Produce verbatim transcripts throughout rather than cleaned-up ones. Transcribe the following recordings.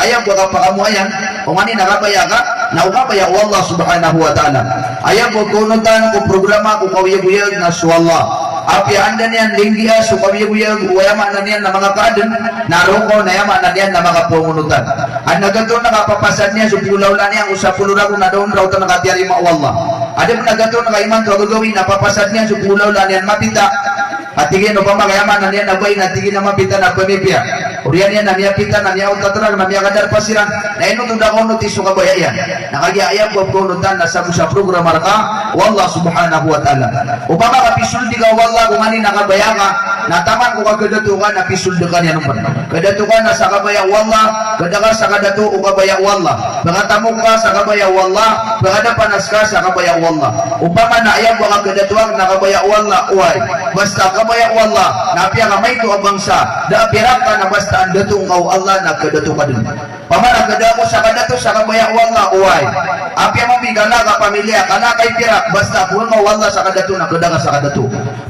Aya bo a kapakamoayan, o nganin a kabaya ka, na o kabaya o Allah subhanahu wa ta'ala. Aya bo a kaonotan ko programa ko kaoyagoyag na so Allah. Apiya anda niyan linggiya so kaoyagoyag o aya maana niyan na manga kaadn, na roo ka na aya maana niyan na manga pangonotan. Adn a gatoon a kapapasad niyan so pegolaola niyan ko sapolo ragon a da on raotan a katiyarima o Allah. Adn a gatoon a imanto a gagawii na papasad niyan so pegolaola niyan mapita. A tig iyan opama ka aya maana niyan na bai na tig iyan a mapita na pemipiya. Oriyan iyan na miyapita na miyaotat iran na miyakadarpa siran. Na ino oto da kaonoti so kabaya iyan. Na kagiya aya bo a kaonotan na sabap sa programa rka o Allah subhanahu wa ta'ala. Opama ka pisold ka o Allah ko nganin a kabaya ka, na taman ko kakhadato ka na pisold ka niyan on pn. Khadato ka na sa kabaya o Allah, khada ka sa kadato o kabaya o Allah. Pkatamok ka sa kabaya o Allah, pkadapanas ka sa kabaya o Allah. Opama na aya bo a kakhadato akn na kabaya o Allah, oway. Basta kabaya o Allah, na apiya ka maito a bangsa, da a pirak ka na basta an dato ngka o Allah na khadato ka dn. Opama na khada ako sa kadato sa kabaya o Allah, oway. Apiya mambo i kala ka pamilya, kala ka i pirak, basta khowaa ngka o Allah sa kadato na khada ka sa kadato.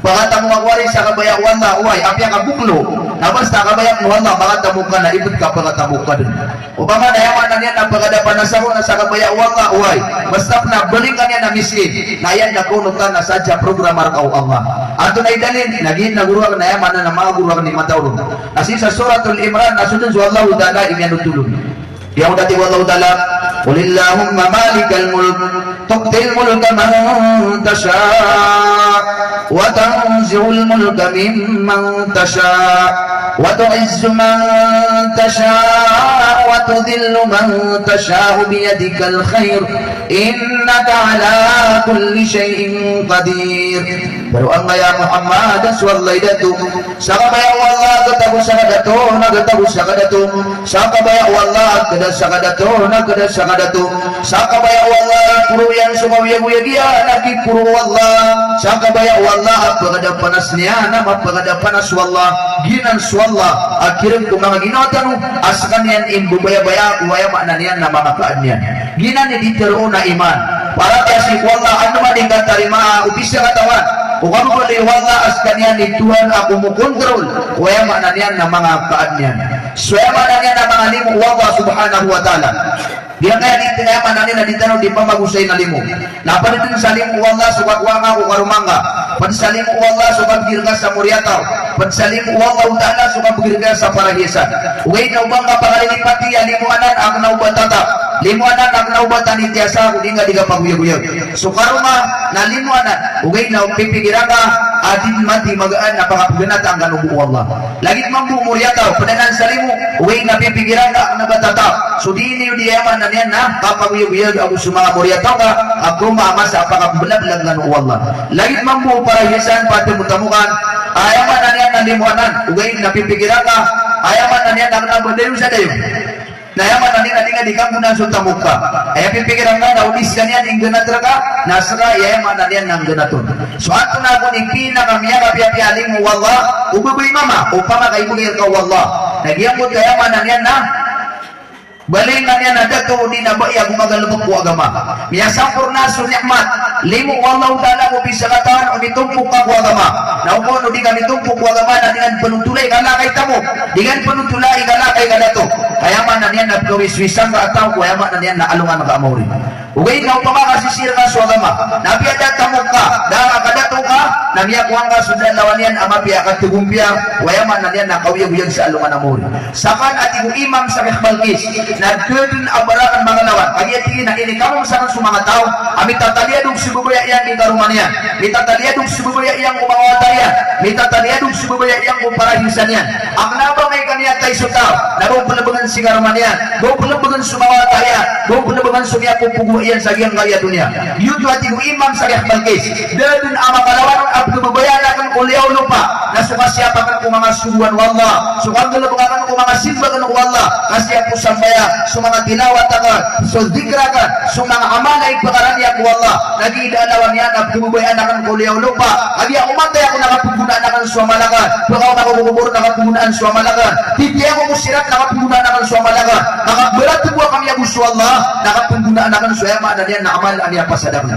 Pkatamok ako ari sa kabaya o Allah, oway. Apiya ka boklo, na basta kabaya akn o Allah, pkatamok ka na ibt ka pkatamok ka dn. Opama na aya maana niyan na pkadapanas ako na sa kabaya o Allah, oway. Basta pn a baloy ka niyan a miskin, na aya na kaonotan na sadn sa programa rka o Allah. Antonaa i dalil? Na giyanan a goro akn na aya maana na manga goro akn i matao ron. Na sii sa Suratul Imran, na so dn so Allahu Ta'ala i miyanotol on. Aya bo a tig o Allahu Ta'ala, "Qulillahumma malikal mulk, tu'til mulka man tasha', wa tanzi'ul mulka mimman tasha', wa tu'izzu man tasha', wa tudhillu man tasha', biyadikal khair, innaka ala kulli shay'in qadir." Baro angkaya Muhammad, so Allah i dato. Sa kabaya o Allah, khada ako sa kadato, na khada ako sa kadato. Sa kabaya o Allah, khada sa kadato, na khada sa kadato. Sa kabaya o Allah, iporo iyan so kaoyagoyag iyan, na kiporo o Allah. Sa kabaya o Allah, pkadapanas niyan, na mapkadapanas o Allah. Giyanan so Allah a kirk ko manga ginawa tano a skaniyan i mbabayabaya ko aya maana niyan na manga kaadn iyan. Giyanan i di tharoon a iman. Paratiyaya sii ko Allah, andamanaya i katarimaa o pisakatawan o kababaloy o Allah a skaniyan i Tuhan a komokontrol ko aya maana niyan na manga kaadn iyan. So aya maana niyan na manga limo o Allah subhanahu wa ta'ala. Giyangkaya di, aya maana niyan na di tano di pamagosay na limo. Na pd dn sa limo o Allah so kakowa ngka ko karoma ngka. Pd sa limo o Allah so kabgay rka sa moriyataw. Pd sa limo o Allah Ta'ala so kabgay rka sa parahiyasan. Ogaid na o ba ngka pakalilipati a limo anan a kna o ba tatap. Limo anan a kna o ba tanitiyasa ko di ngka di kapagoyagoyag. So karoma na limo anan. Ogaid na o pipikiran ka a di dn mati magaan a pakapganata angkano bo o Allah. Lagid mambo o moriyataw, pd anan sa limo, ogaid na pipikiran ka a kna ba tatap. So di niyo di aya maana niyan na kapagoyagoyag ago so manga moriyataw ka a karoma a masa a pakapmblablab angkano o Allah. Lagid mambo o parahiyasan, pd a tamotamokan, aya maana niyan na limo anan, ogaid na pipikiran ka, aya maana niyan na kna ba dayon sa dayon. Na aya maana niyan na di ngka di kanggonaan so tamok ka. Aya pipikiran ka na o di skaniyan i ngganat rka, na ska i aya maana niyan na ngganat on. So antonaa kon i pinakamiyakapiyapiya a limo o Allah, o babay mama, opama ka ibgay rka o Allah. Na giyangkoto aya maana niyan na baloy ka niyan a dato o di na bai a gomagalbk ko agama. Miyasamporna so ni'mat. Limo o Allahu Ta'ala ko pisakatawan o mitompok ka ko agama. Na o kon o di ka mitompok ko agama na di ngka pnothola i kala ka i tamok. Di ngka pnothola i kala ka i kadato. Ka aya maana niyan na pkawiswisan ka a taw ko aya maana niyan na alongan ka a maori. Ogaid na opama ka sisii rka so agama. Na apiya da tamok ka, da ka kadato ka, na miyakowa ngka so da lawan iyan a mapiya a katagompiya, o aya maana niyan na kaoyagoyag sa alongan a maori. Sakn a tig o Imam Sarih Balkis, na da dn a ba rakn manga lawan. Kagiya tig iyan a inikamom sakn so manga taw a mitataliyadog so babaya iyan ko karoma niyan, mitataliyadog so babaya iyan ko manga wata iyan, mitataliyadog so babaya iyan ko parahiyasan iyan. A kna ba ngka i kamiyatay so taw na ba on plbgn si karoma niyan, ba on plbgn so manga wata iyan, ba on plbgn so miyapopogo iyan sa giyangkaya doniya. Giyoto a tig o Imam Sarih Balkis, da dn a makalawan on a pkhababayaan akn ko liyawaw lopa na so kasiyap akn ko manga sogoan o Allah, so kanggalbk akn ko manga simba akn ko Allah, kasiyap ko sambayang, so manga tilawat akn, so dhikr akn, so manga amal a ipkarani akn ko Allah, na giya da a lawan iyan a pkhababayaan akn ko liyawaw lopa. Kagiya o matay ako na kapnggonaan akn so amal akn, pkaoma ako ko kobor na kapnggonaan so amal akn, titiyako ko sirat na kapnggonaan akn so amal akn, makabarato bo a kamiyago so Allah na kapnggonaan akn so aya maana niyan na amal a miyapasad akn.